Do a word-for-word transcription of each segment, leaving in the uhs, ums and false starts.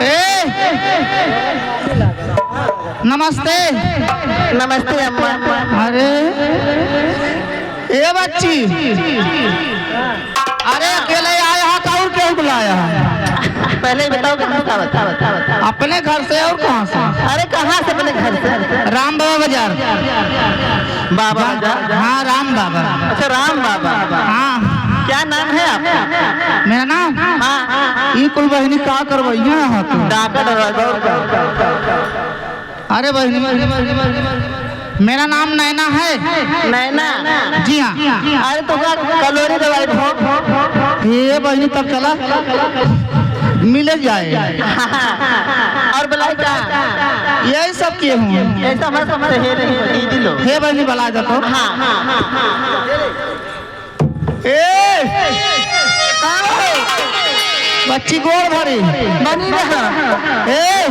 ए, नमस्ते। नमस्ते अम्मा। अरे, ए बच्ची, अरे अकेले आया है का और केहू बुलाया है? पहले ही बताओ कहाँ से, बताओ, बताओ, बताओ। अपने घर से और कहाँ से? अरे कहाँ से अपने घर से? राम बाबा बाजार। बाबा जा-, बाजार? हाँ, राम बाबा। अच्छा, राम बाबा। हाँ। क्या नाम है आपका? मेरा नाम? हाँ। ई कुल बहिनी का करवइया है तू? डाका डराइवर। अरे बहिनी, मेरा नाम नैना है। नैना? जी हाँ। अरे तो का कलोरी दवाई ठोक। हे बहिनी, तब चला मिले जाए। और बुलाई का? यही सब किए हूँ। ऐसा मत समझ, हे नहीं, दीदी लोग। हे बहिनी, बुला दे तो। हाँ, हाँ, हाँ, हाँ। ए! बच्ची गोड़ धरी। बनी रहा। ए!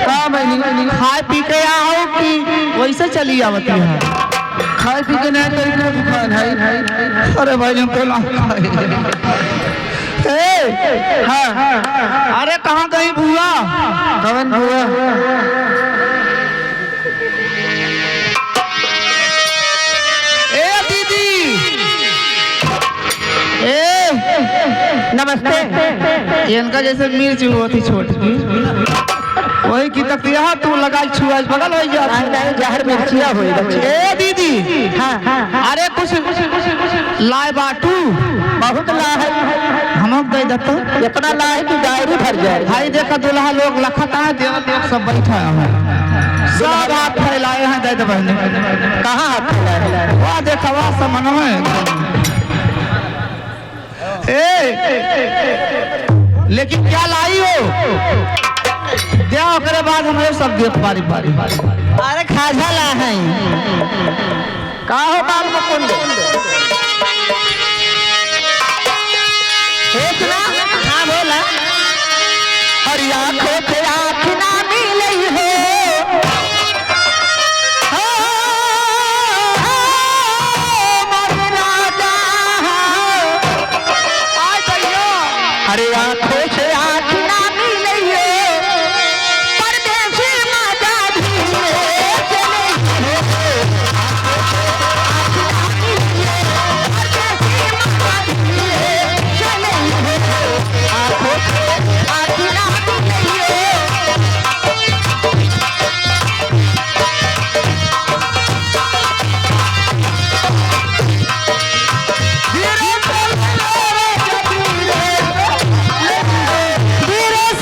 का बनी? खाए पी के आ हो कि वैसे चली आवती है? खाए पी के नहीं तो इतना दुकान है। अरे भाई, हम तो ना खाए। ए, हाँ। अरे, कहाँ गई बुआ? कवन बुआ? ए दीदी, ए, नमस्ते। इनका जैसे मिर्च होती छोटी, वही की तक यहाँ तू लगा छुआ बगल हो जाता। नहीं, नहीं, जहर मिर्चिया होई बच्ची। ए दीदी, हाँ, हाँ, हाँ। अरे कुछ लाए बाटू। बहुत लाए है। हमक दे देता। इतना लाए कि डायरी भर जाए। भाई देखा, दुल्हा लोग लखत आए, देवर लोग सब बैठा है। सब हाथ फैलाए हैं, दे दे बहने। कहाँ हाथ फैलाए? वाह देखा, वाह समन्वय। ए, लेकिन क्या लाई हो? द्या ओकरे बाद हम सब देख पारी पारी। अरे खाजा ला है। का हो बाल मुकुंद? हे सुना? हाँ बोला। हरिया खोखे आँख ना मिलई हो। हो, हो, मोर राजा। आय भैया। अरे आँखों से आँख ना मिलइए, परदेसी मजा धीरे से लइए। आँखों से आँख ना मिलइए,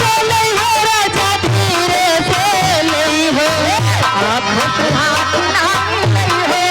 परदेसी मजा धीरे से लइए। आँखों से आँख ना मिलइए।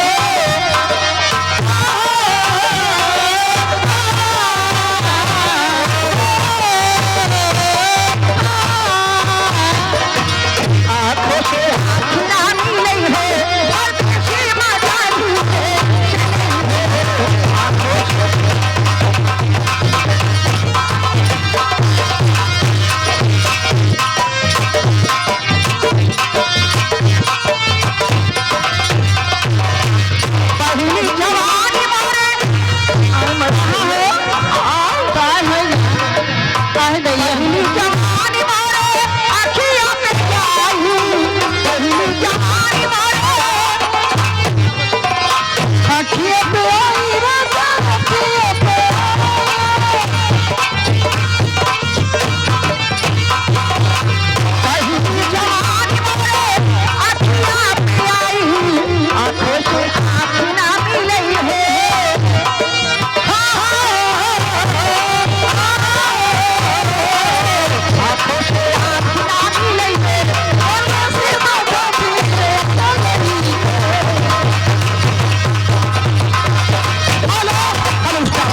हेलो, हेलो, स्टॉप।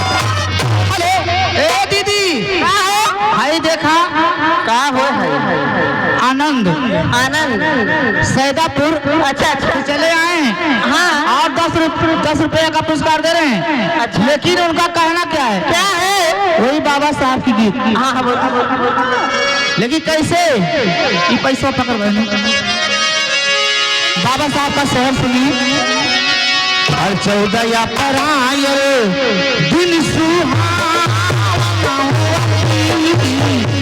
हेलो, ए दीदी। का हो? हाय देखा। का हो है? आनंद। आनंद। सैदापुर। अच्छा, अच्छा। से चले आए हैं। हाँ। और दस रुप-, दस रुपया का पुरस्कार दे रहे हैं। अच्छा। लेकिन उनका कहना क्या है? क्या है? वही बाबा साहब की गीत। हाँ, हाँ, बोल। लेकिन कैसे? ये पैसा पकड़ बहन। बाबा साहब का शहर सुनिए। हर चौदह या परायल दिन सुहावना होती।